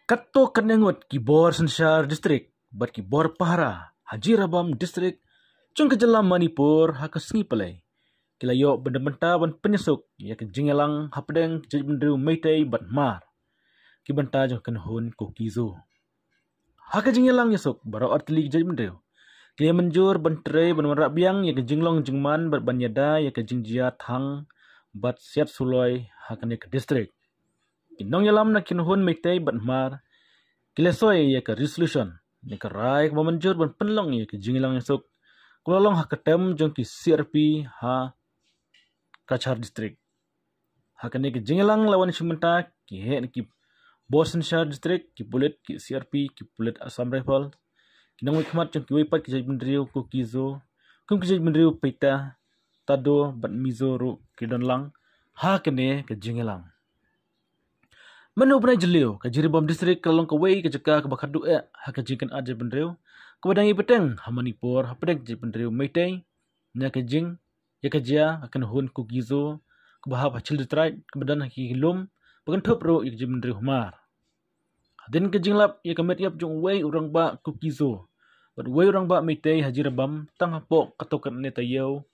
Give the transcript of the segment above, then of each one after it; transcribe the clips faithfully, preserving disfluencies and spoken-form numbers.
Katto katne ngut ki bor synshar district bad ki bor pahara ha Jiribam district jong ka jylla Manipur ha ka sngi Palei ki la ïoh ban da bynta ban pynïasuk ïa ka jingïalang hapdeng ka jaitbynriew Meitei bad Hmar, ki bynta jong ka kynhun Kuki-Zo. Ha ka jingïalang ïasuk baroh artylli ki jaitbynriew ki la mynjur ban trei ban wanrah biang ïa ka jinglong jingman bad ban ïada ïa ka jingjia thang bad siat suloi ha kane ka district. Ki nongïalam na kynhun Meitei bad Hmar ki la soi ïa ka resolution ne ka rai kaba mynjur ban pynlong ïa ka jingïalang ïasuk kaba la long ha ka term jong ki C R P ha Cachar district. Ha kane ka jingïalang la wan shim bynta ki heh na ki bor synshar district, ki pulit, ki C R P, ki pulit Assam Rifles, ki nongmihkhmat jong kiwei pat ki jaitbynriew Kuki-Zo kum ki jaitbynriew Paite, Thado bad Mizo ruh ki don lang ha kane ka jingïalang. Mynno u bnai Jylliew ka Jiribam district ka la long kawei ka jaka kaba khatduh eh ha ka jingkynad jaitbynriew kaba dang ïai bteng ha Manipur hapdeng ka jaitbynriew Meitei na ka jing ïa ka jia ka kynhun Kuki-Zo kaba hap ha Childi Tribe kaba don ha ki lum ba kynthup ruh ïa ka jaitbynriew Hmar. Hadien ka jinglap ïa ka met ïap jong uwei u rangbah Kuki-Zo bad uwei u rangbah Meitei ha Jiribam tang hapoh katto katne taïew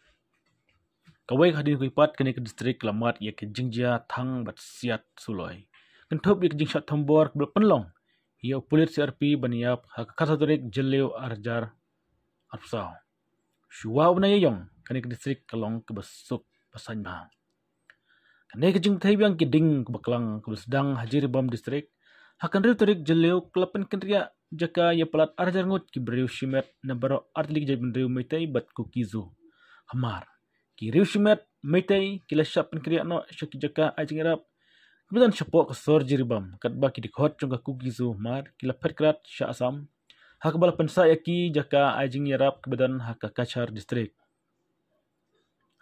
kawei hadien kawei pat kane ka district ka la mad ïa ka jingjia thang bad siat suloi kynthup ïa ka jingshah thombor kaba la pynlong ïa u pulit C R P ban ïap ha ka khatsaw tarik Jylliew arhajar arphew saw. Shuwa u bnai Ïaïong kane ka district ka long kaba suk ba saiñ bha. Kane ka jingthei biang ki ding kaba klang kaba sdang ha Jiribam district ha ka hynriew tarik Jylliew ka la pynkynriah jaka ïa palat arhajar ngut ki briew shimet na baroh artylli ki jaitbynriew Meitei bad Kuki-Zo. Hamar ki riew shimet Meitei ki la shah pynkynriah noh sha ki jaka ai jingïarap kiba don shapoh ka sor Jiribam katba ki dkhot jong ka Kuki-Zo Hmar ki la phet krad sha Assam ha kaba la pynsah ïa ki jaka ai jingïarap kiba don ha ka Cachar district.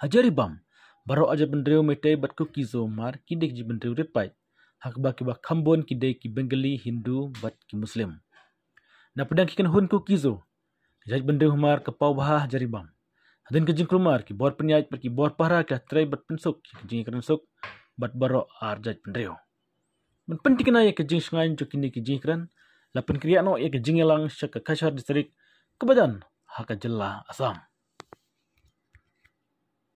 Ha Jiribam baroh ar jaitbynriew Meitei bad Kuki-Zo Hmar ki dei ki jaitbynriew rit paid ha kaba kiba kham bun ki dei ki Bengali, Hindu bad ki Muslim. Na pdeng ki kynhun Kuki-Zo ka jaitbynriew Hmar ka paw bha ha Jiribam. Hadien ka jingkulmar ki bor pynïaid bad ki bor pahara ki la trei bad pynsuk ïa ka jingïakren suk bad baroh ar jaitbynriew. Ban pynthikna ïa ka jingshngaiñ jong kine ki jingïakren la pynkynriah noh ïa ka jingïalang sha ka Cachar district kaba don ha ka jylla Assam.